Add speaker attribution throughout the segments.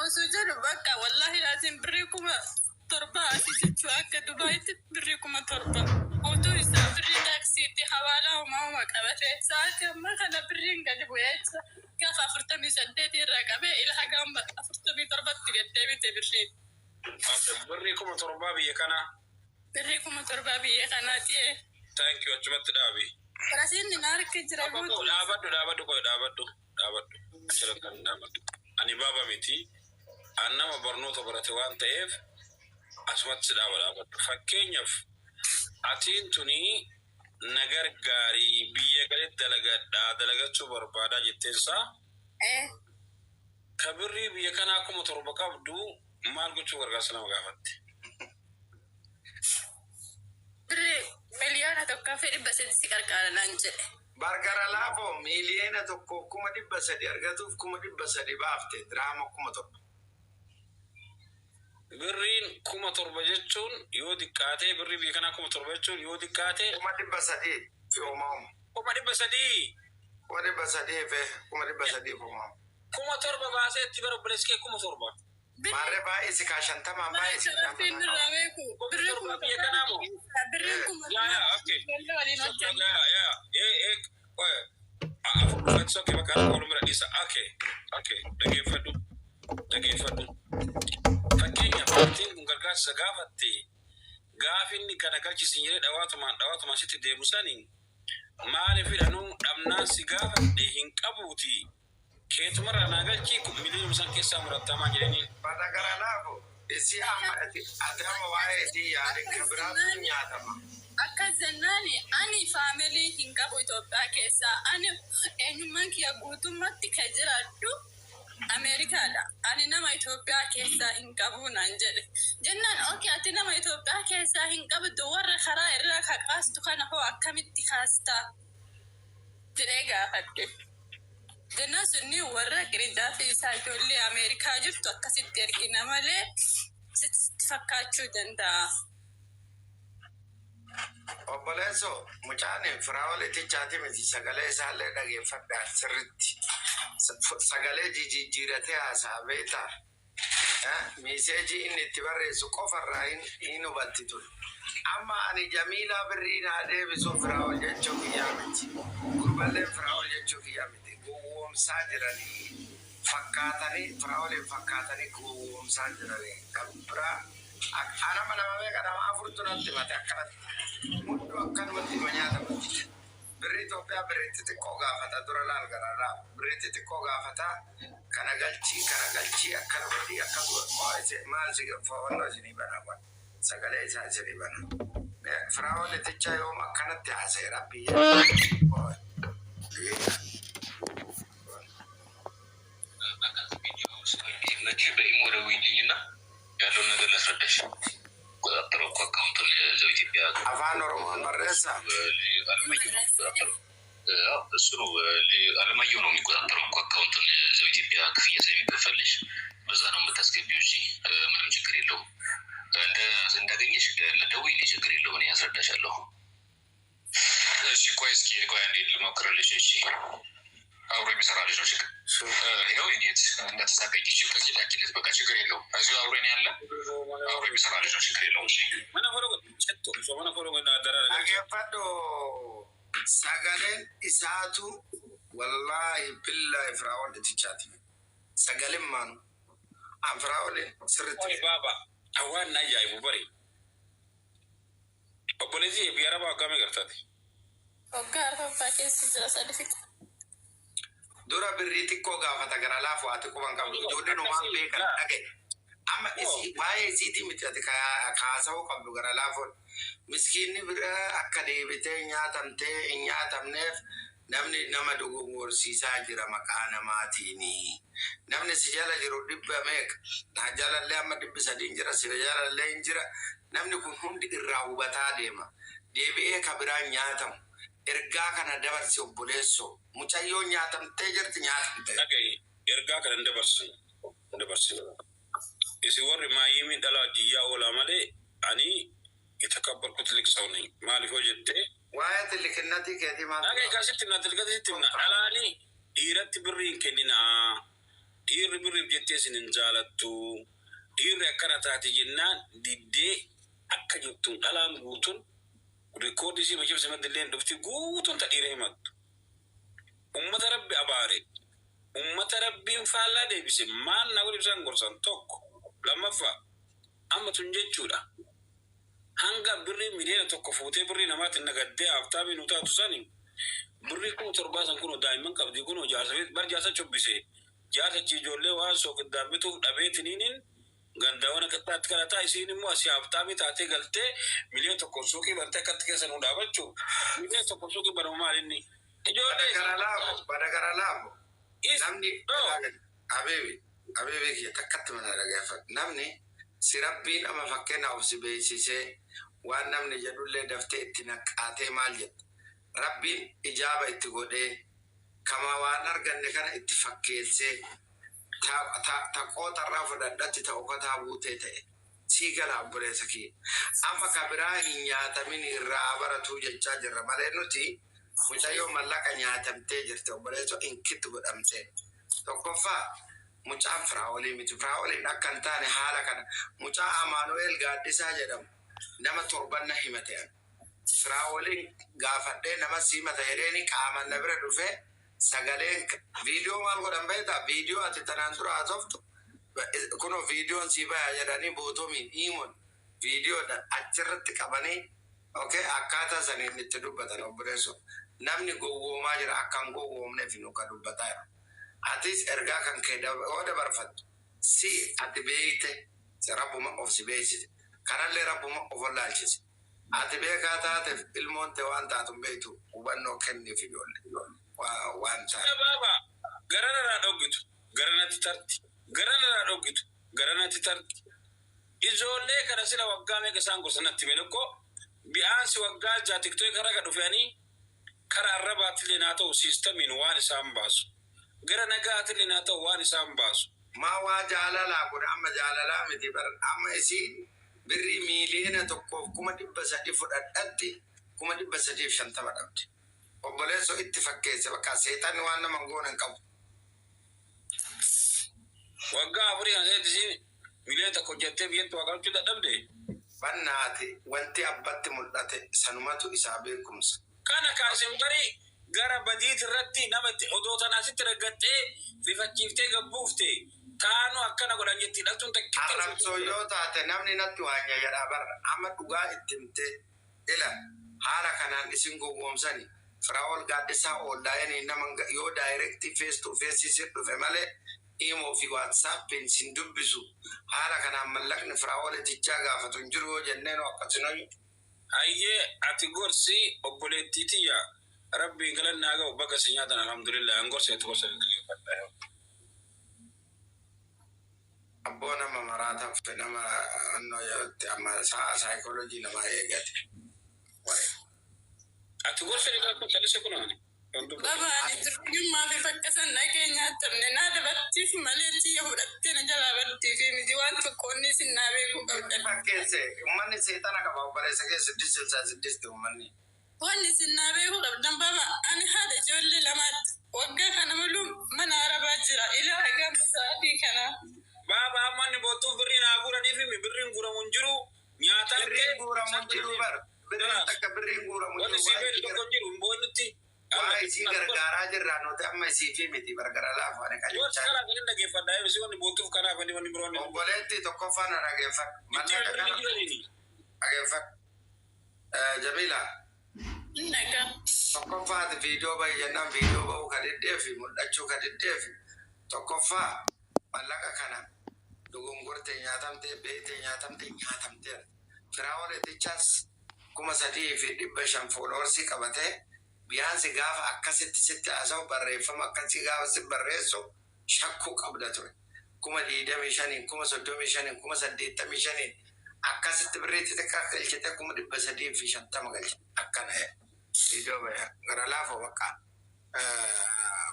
Speaker 1: Osoo jedhu bakka wallaahi laatiin birrii 7,000 asii jechuu akka Dubaayitti birrii 7,000 guutuu isaa birrii taaksiitti hawaalaa homaa homa qabate sa'aatii ammaa kana birriin gadi bu'ee jira. Gaafa 48 irraa qabee ila haga amma 47tti gad deebite birriin.
Speaker 2: Okay, birrii 7,000 biyya kanaa.
Speaker 1: Birrii 7,000 biyya kanaati ee.
Speaker 2: Thank you, achumatti dhaabi.
Speaker 1: Rasiidni na harka jira
Speaker 2: Qoy,
Speaker 1: guutuu isaa.
Speaker 2: Dhaabadhu, dhaabadhu, qoy, dhaabadhu, dhaabadhu. Achirratti dhaabadhu. Ani baaba miti. An nama barnoota barate waan ta'eef asumatti si dhaaba, dhaabadhu. Fakkeenyaaf, atiin tuni na gargaarii biyya galitti dalagadhaa, dalagachuu barbaadaa jetteensaa
Speaker 1: Ee.
Speaker 2: ka birrii biyya kanaa 7,000 qabdu maal gochuu gargaarsa nama gaafatte?
Speaker 1: Birrii 1,300,000 si qarqaara naan jedhe.
Speaker 3: Bargara laafoo 1,300,000 argatuuf 300,000 baafte diraama 7,000.
Speaker 2: Birriin 7,000 jechuun yoo xiqqaatee, birrii biyya kanaa 7,000 jechuun yoo xiqqaatee
Speaker 3: 300,000 fi homaa.
Speaker 2: 300,000.
Speaker 3: 300,000 fi 300,000 fi homaa.
Speaker 2: 7,000 baasee itti bara obboleessi kee 7,000.
Speaker 3: Maarree baay'ee si kaa 50n baay'ee si.
Speaker 1: Rabbiin nurraa beeku. Birrii
Speaker 2: 7,000
Speaker 1: kuma
Speaker 2: biyya kanaa moo?
Speaker 1: Birriin kuma
Speaker 2: Yaa, okay.
Speaker 1: waliin hojjenna.
Speaker 2: Yaa, ee, qoy. Afur dhufan, okay, bakka harka waluma dhiisa. Okay, dhageeffadhu. Dhageeffadhu. Fakkeenyaaf, maatiin kun gargaarsa gaafatte, gaafinni kana galchisiin jedhee dhawaatumaan dhawaatumaan sitti deemu sani maaliif hidhanuu dhabnaan si gaafadhe hin qabuuti, keetumarraa naa galchii, miliyoonuma san keessaa murattamaa jedhaniin.
Speaker 3: Bada gara laafoo isii amma ati amma waa'ee isii yaade ka biraatu nyaatama.
Speaker 1: Akkas jennaani ani family hin qabu Itoophiyaa keessaa. Ani eenyummaan kiyya guutummaatti ka jiraadhu Ameerikaadha. Ani nama Itoophiyaa keessaa hin qabu naan jedhe. Jennaan okay, ati nama Itoophiyaa keessaa hin qabdu, warra karaa irraa ka kaastu kana hoo akkamitti kaastaa? Jedhee gaafadhe. Jennaan sunni warra qirincaafi isaa ijoollee Ameerikaa jirtu akkasitti ergina malee sitti fakkaachuu danda'a.
Speaker 3: Obboleessoo, mucaan Firaa'ol Itichaati miti, sagalee isaallee dhageeffadhaa sirritti. Sagalee jijjiiratee haasa'a beektaa? Message inni itti barreessu qofarraa hin hubatti ture. Amma ani Jamiilaa birrii naa deebisuu Firaa'ol jechuu kiyyaa miti. Gurballeen Firaa'ol jechuu kiyyaa miti. Gowwoomsaa jiranii fakkaatanii, Firaa'oliin fakkaatanii gowwoomsaa jiranii. Kan biraa anama nama meeqa, nama afurtu natti himate akkanatti. Hunduu akkanumatti hima nyaatama. Birrii Itoophiyaa birrii xixiqqoo gaafata dura laal gararraa. Birrii xixiqqoo gaafata, kana galchii, kana galchii, akkana godhii, akkas godhi, maal si fo'annoo isinii bana kun sagalee isaa isinii bana. Firaa'ol Itichaa yoom akkanatti haasa'e rabbii jedhe?
Speaker 4: መቼ በኢሞ ደውዪልኝና ያለውን ነገር ላስረዳሽ። ቆጣጠረው እኮ account ኡን እዛው ኢትዮጵያ
Speaker 3: Afaan Oromoon barreessa.
Speaker 4: አለማየሁ ነው የሚቆጣጠረው። አዎ፣ እሱ ነው፣ አለማየሁ ነው የሚቆጣጠረው እኮ account ኡን እዛው ኢትዮጵያ ክፍያ ስለሚከፈልሽ በዛ ነው የምታስገቢው። እሺ፣ ምንም ችግር የለውም። እንዳገኘሽ ደውዪልኝ፣ ችግር የለውም፣ እኔ አስረዳሻለሁ። እሺ፣ ቆይ እስኪ ቆይ አንዴ ልሞክርልሽ። እሺ፣ አብሮ የሚሰራ ልጅ ነው። ችግር ይኸው የኔት እንዳትሳቀቂ፣ እሺ፣ ከዚህ ላኪለት፣ በቃ ችግር የለውም። እዚሁ አብሮን ያለ አብሮ የሚሰራ ልጅ ነው። ችግር የለውም። እሺ።
Speaker 2: Mana follow cettu osoo mana follow godhu addaraa galcha.
Speaker 3: Dhageeffadhu, sagaleen isaatu wallaahi billaahi Firaa'ol Itichaati. Sagaleen maanu an Firaa'oliin sirriitti.
Speaker 2: Oi baaba, waan na ajaa'ibu bari. Obboleessi biyya Arabaa waggaa meeqa gartaati?
Speaker 1: Waggaa arfaffaa keessa jira, sadi fixa.
Speaker 3: Dura birrii xiqqoo gaafata gara laafu, ati quban qabdu ijoolleen waan beekan dhagaye. Amma isii waa'ee isiitii miti ati kaasa'uu qabdu gara laafoon. Miskiinni bira akka deebitee nyaatamtee hin nyaatamneef namni nama dogoggorsiisaa jira maqaa namaatiini. Namni si jala jiru dhibba meeqa? Na jalallee amma 300 jira, si jalallee hin jira. Namni kun hundi irraa hubataa deema. Deebi'ee ka biraan nyaatamu. Ergaa kana dabarsi obboleessoo. Mucayyoon nyaatamtee jirti, nyaatamtee.
Speaker 2: Dhaga'i, ergaa kana hin dabarsinu. Hin dabarsinu. Isin warri maayyimiin dhala iyyaa oolaa malee ani የተከበርኩ ትልቅ ሰው ነኝ። Maaliif hoo jettee
Speaker 3: Waa'ee tilikinnatii keetii maal?
Speaker 2: Dhaga'i, kaasitti himna, tilkatti sitti himna. Dhalaani dhiiratti birrii hin kenninaa. Dhiirri birriif jettee isin hin jaalattu. Dhiirri akkana taate jennaan diddee akka jirtuun dhalaan guutuun rikoordii isii machibsa madilleen dhufti guutuun ta dhiira himattu. Ummata Rabbi abaare. Ummata Rabbiin faallaa deebise maal na godhi isaan gorsan tokko. Lammaffaa, amma tun jechuudha. Hanga birrii 1,000,000 fuutee birrii namaatiin nagaddee haftaamii nu taatu sani, birrii 7,000 san kunoo daa'imman qabdi, kunoo jaarsa bar jaarsa chobbise, jaarsachi ijoollee waan sooqiddaan bituuf dhabeetiniinin gandaawwan qixxaatti kadhataa, isiin immoo asii haftaamii taatee galtee 1,000,000 suuqii bantee akkatti keessa nu dhaabachuu, 1,000,000 suuqii banamu maal inni ijoollee
Speaker 3: Bada gara laafu, bada gara laafu.
Speaker 2: Is
Speaker 3: Namni
Speaker 2: no.
Speaker 3: Habibi, habibi kiyya, takkatti mana dhaggeeffadhu. Namni si Rabbiin amma fakkeenyaaf si beeksisee, waan namni jedhullee daftee itti naqqaatee maal jetta. Rabbiin ijaaba itti godhee kama waan arganne kana itti fakkeessee ta qooxarraa fudhadhatti ta okotaa buutee ta'e sii gala, obboleessa kiyya. Amma ka biraa hin nyaatamin irraa baratuu jechaa jirra malee nuti mucayyoo mallaqa nyaatamtee jirte, obboleessa, inkitti godhamtee. Tokkoffaa, mucaan Firaa'olii miti. Firaa'oliin akka hin taane haala kana mucaa Amaanu'eel Gaaddisaa jedhamu nama torban na himate ani. Firaa'oliin gaafadhee nama siimata jedheeni qaamaan na bira dhufee sagaleen viidiyoo maal godhan beektaa? Viidiyoo ati tanaan dura haasoftu kunoo viidiyoon sii baya jedhanii bootomiin hiimon viidiyoodhaan achirratti qabanii, okay, akkaataa saniin itti dubbatan. Obboleessoo, namni gowwoomaa jira, akka hin gowwoomneef nu ka dubbataa jiru. Atis ergaa kan kee yoo dabarfattu si ati beeyte si Rabbuma of si beeksise, kanallee Rabbuma of wallaalchise. Ati beekaa taateef ilmoon tee waan taatu hin beektu, hubannoo kenniif ijoollee waan taate.
Speaker 2: Baaba garanarraa dhoggitu garanatti tarti, garanarraa dhoggitu garanatti tarti. Ijoollee kana sila waggaa meeqa isaan gorsa natti hime tokko bi'aansi waggaa 6 TikTok karaa ka dhufanii kara arrabaatillee naa ta'u siistamiin waan isaan baasu, gara nagaatillee naa ta'u waan isaan baasu.
Speaker 3: Maa waa jaalalaa kun amma jaalalaa miti bar. Amma isiin birrii 1,300,000 fudhadhatti 350,000 dhabde. Obboleessoo, itti fakkeesse, bakka seexanni waan nama hin goone hin qabu.
Speaker 2: Waggaa 4 kana keessatti isiin 1,000,000 hojjettee biyyatti waa galchuu dadhabde.
Speaker 3: Bannaati wanti abbatti mul'ate sanumatu isaa beekumsa.
Speaker 2: Kana kaasin bari gara badiit irratti nama itti odoo tana asitti raggaxxee rifachiiftee gabbuufte taanu akkana godhan jetti dhaltuun takkitti.
Speaker 3: Arrabsoo yoo taate namni natti waanya jedhaa barra. Amma dhugaa itti himte, ila haala kanaan isin gowwoomsani. Firaa'ol Gaaddisaa onlaayinii nama yoo direct face to face si dhufe malee Imo fi WhatsAppiin sin dubbisu, haala kanaan mallaqni Firaa'ol itichaa gaafatu hin jiru yoo jenneen akkasinoyu.
Speaker 2: Hayyee, ati gorsi obboleettii tiyya, Rabbiin galanni haa ga'u, baga si nyaatan, alhamdulillah. An gorsi ati gorsa dhaggeeffadha.
Speaker 3: Abboo, nama maraatan fe nama annoo yerootti amma sa'a saayikoolojii namaa eegate. Wayi.
Speaker 2: Ati gorsa dhaggeeffadhu, calise kun ani.
Speaker 1: Baba, ani turjummaa fi bakka san dhaqee nyaatamne naa dabartiif malee tiyya fudhattee na jalaa baddiif miti, waan tokko onni isin naa beekuu qabdan.
Speaker 3: Fakkeesse, uummanni seexana qaba, obboleessa kee 666 uummanni.
Speaker 1: Wanni isin naa beekuu qabdan, baba, ani haadha ijoollee lamaatti. Waggaa kana muluu mana Arabaa jira. Ilaa gama sa'aatii kanaa.
Speaker 2: Baaba, amma inni boottuuf birrii naa guuraniif himi, birriin guuramu hin jiru, nyaataan
Speaker 3: Birriin guuramu hin jiru bar. Birriin takka birriin guuramu hin
Speaker 2: Wanni
Speaker 3: jiru.
Speaker 2: sii beeku tokko hin jiru, hin boonnutti.
Speaker 3: Waa isii gargaaraa jirra nuti amma isii fi miti gargara laafu ani
Speaker 2: Gorsa
Speaker 3: qajeelchaa.
Speaker 2: kanaaf inni dhaggeeffadha. Eebisi wanni boottuuf kanaaf inni wanni biroon.
Speaker 3: Obboleetti, tokkoffaa na dhageeffadhu.
Speaker 2: Itti
Speaker 3: Mallaqa
Speaker 2: birriin
Speaker 3: kana
Speaker 2: jiraniini.
Speaker 3: dhageeffadhu. Jamiila.
Speaker 1: Nagaa.
Speaker 3: Tokkoffaati viidiyoo bahi jennaan viidiyoo bahuu ka diddeefi mul'achuu ka diddeefi, tokkoffaa mallaqa kana dogongortee nyaatamtee beektee nyaatamtee nyaatamteera. Firaa'ol Itichaas 3,500 followersii qabatee biyaansi gaafa akkasitti sitti haasa'u, barreeffama akkasii gaafa si barreessu shakkuu qabda ture. 25,000n, 35,000n, 85,000n akkasitti birrii xixiqqaa galchite, 350,000 galchite akkana viidiyoo baya gara laafoo bakka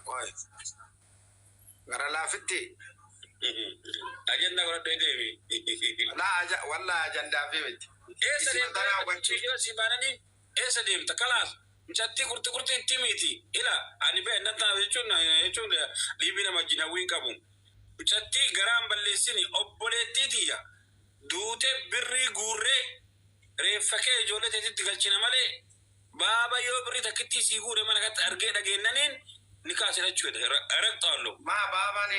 Speaker 3: qoy gara laafitti.
Speaker 2: Ajandaa godhadhee deemi.
Speaker 3: Laa aja wallaa ajandaa fi miti.
Speaker 2: Eessa
Speaker 3: Isuma
Speaker 2: deemta?
Speaker 3: tanaa hubachuu.
Speaker 2: Viidiyoo si baananii eessa deemta? Kalaas mucattii qurxi qurxi itti miti. Ila ani bee nan ta'a jechuun liibii nama wajjin hawwii hin qabu. Mucattii garaan balleessini, obboleettii tiyya duute birrii guurree reeffa kee ijoollee teetitti galchina malee, baaba yoo birrii takkittii sii guure mana katti argee dhageennaniin ni kaasina jechuudha. Raqxaallo.
Speaker 3: Maa baabaan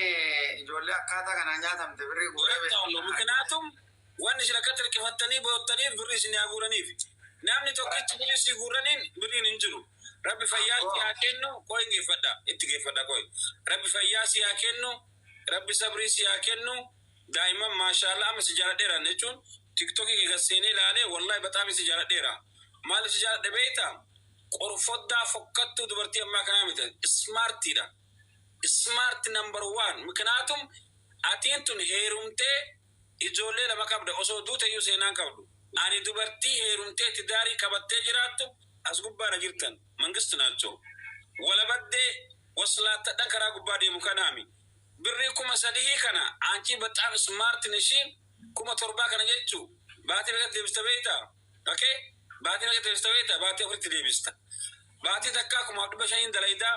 Speaker 3: ijoollee akkaataa kanaan nyaatamte birrii guuree?
Speaker 2: Raqxaallo. Miknaatum wanni isin akkatti hirkifattanii boottaniif birrii isin haa guuraniif. Namni tokkichi birrii sii guuraniin birriin hin jiru. Rabbi fayyaa si haa kennu, qoy geeffadha. Itti geeffadha qoy. Rabbi fayyaa si haa kennu, Rabbi sabrii si haa kennu. Daa'imman, maashaallah, amma si jaaladheera jechuun TikTokii kee gad seenee ilaalee, wallahi bataami si jaaladheera. Maaliif si jaaladhe beektaa? Qorfoddaa fokkattuu dubartii ammaa kanaa miti. Smartiidha. Smart number one. Miknaatum atiin tun heerumtee ijoollee lama qabda, osoo duute iyyuu seenaan qabdu. Ani dubartii heerumtee tidaarii qabattee jiraattu as gubbaadha jirtan. Mangistu naachoo. Walabaddee waslaattadhan karaa gubbaa deemu kanaami. Birrii 3000 kana aanchii baxaam smartin ishiin 7000 kana jechuu baatii meeqatti deebista beektaa? Okay? Baatii meeqatti deebista beektaa? Baatii afuritti deebista. Baatii takkaa 1500n dalaydaa.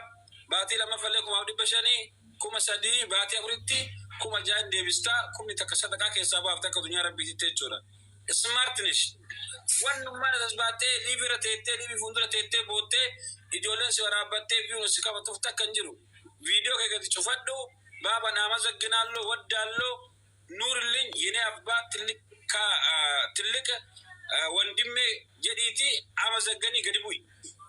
Speaker 2: Baatii lammaffallee 1500, 3000, baatii afuritti 6000n deebistaa. Kumni takka sadaqaa keessaa baafte akka addunyaa rabbiititti jechuudha. Smartnish. Wannummaan as baattee live irra teettee, live fuuldura teettee boottee, ijoolleen si waraabbattee viewn si qabatuuf takka hin jiru. Viidiyoo kee gadi cufadhu. Baaba naama zagginaalloo waddaallo nuurillin yene abbaa ትልቅ ወንድሜ jedhiiti ama zagganii gadi bu'i.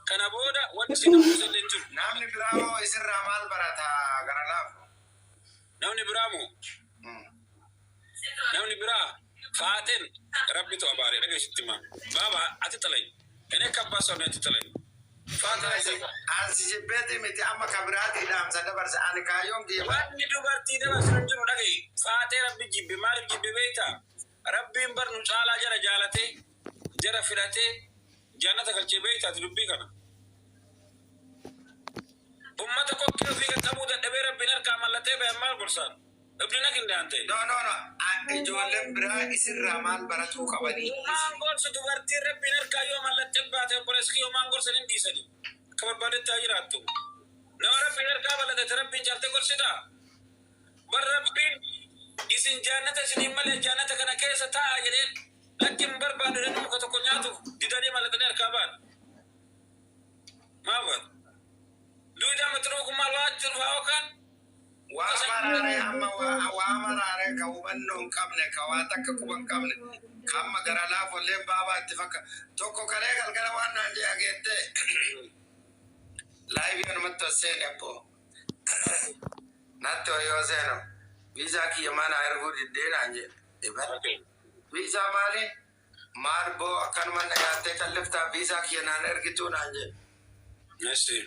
Speaker 2: Kana booda wanti si namuu hin jiru.
Speaker 3: Namni biraa hoo isirraa maal barata gara laafu?
Speaker 2: Namni biraa moo? Namni biraa faateen rabbitu abaare dhageessitti himaa. Baaba ati xalayi. Inni akka abbaa sabni ati xalayi. Faateen.
Speaker 3: Ansi jibbeeti miti, amma ka biraatii dhaamsa dabarsa. Ani kaayyoon kiyya
Speaker 2: Wanni dubartii dabarsu hin jiru, dhaga'i. Faatee rabbi jibbe. Maaliif jibbe beektaa? Rabbiin bar nu caalaa jara jaalatee, jara filatee jannata galchee, beektaati dubbii kana. Ummata kokkee ofii qaqqabuu dadhabee rabbiin harkaa mallatee bayan maal gorsaan? Ibni na kindaan ta'e.
Speaker 3: No, no, no. Ijoolleen biraa isirraa maal baratuu qabanii?
Speaker 2: Homaan gorsu, dubartiin rabbiin harkaa yoo mallattee baate, obboleessi, homaan gorsan hin dhiisani. Akka barbaadetti haa jiraattu. Nama rabbiin harkaa mallatete rabbiin caaltee gorsitaa? Bar rabbiin isin jaannata isiniin malee jaannata kana keessa taa'aa jedheen, lakki hin barbaadu jedhanii muka tokko nyaatuuf didanii mallatanii harkaa ba'an. Maal godhan? Duudaa maxxanuu kun maal waa jiru haa yookaan
Speaker 3: Waa maraaree amma waa maraaree ka hubannoo hin qabne, ka waa takka quba hin qabne, ka amma gara laafolleen baabaa itti fakka. Tokko kalee galgala waan naan jee ageettee live anumatti as seene, abboo. Natti hoyoo seenu viizaa kiyya mana erguu diddee naan jedhe. Ibar. Viizaa maali? Maal boo, akkanuma na nyaattee calliftaa, viizaa kiyya naan ergituu naan jedhe.
Speaker 2: Nasi.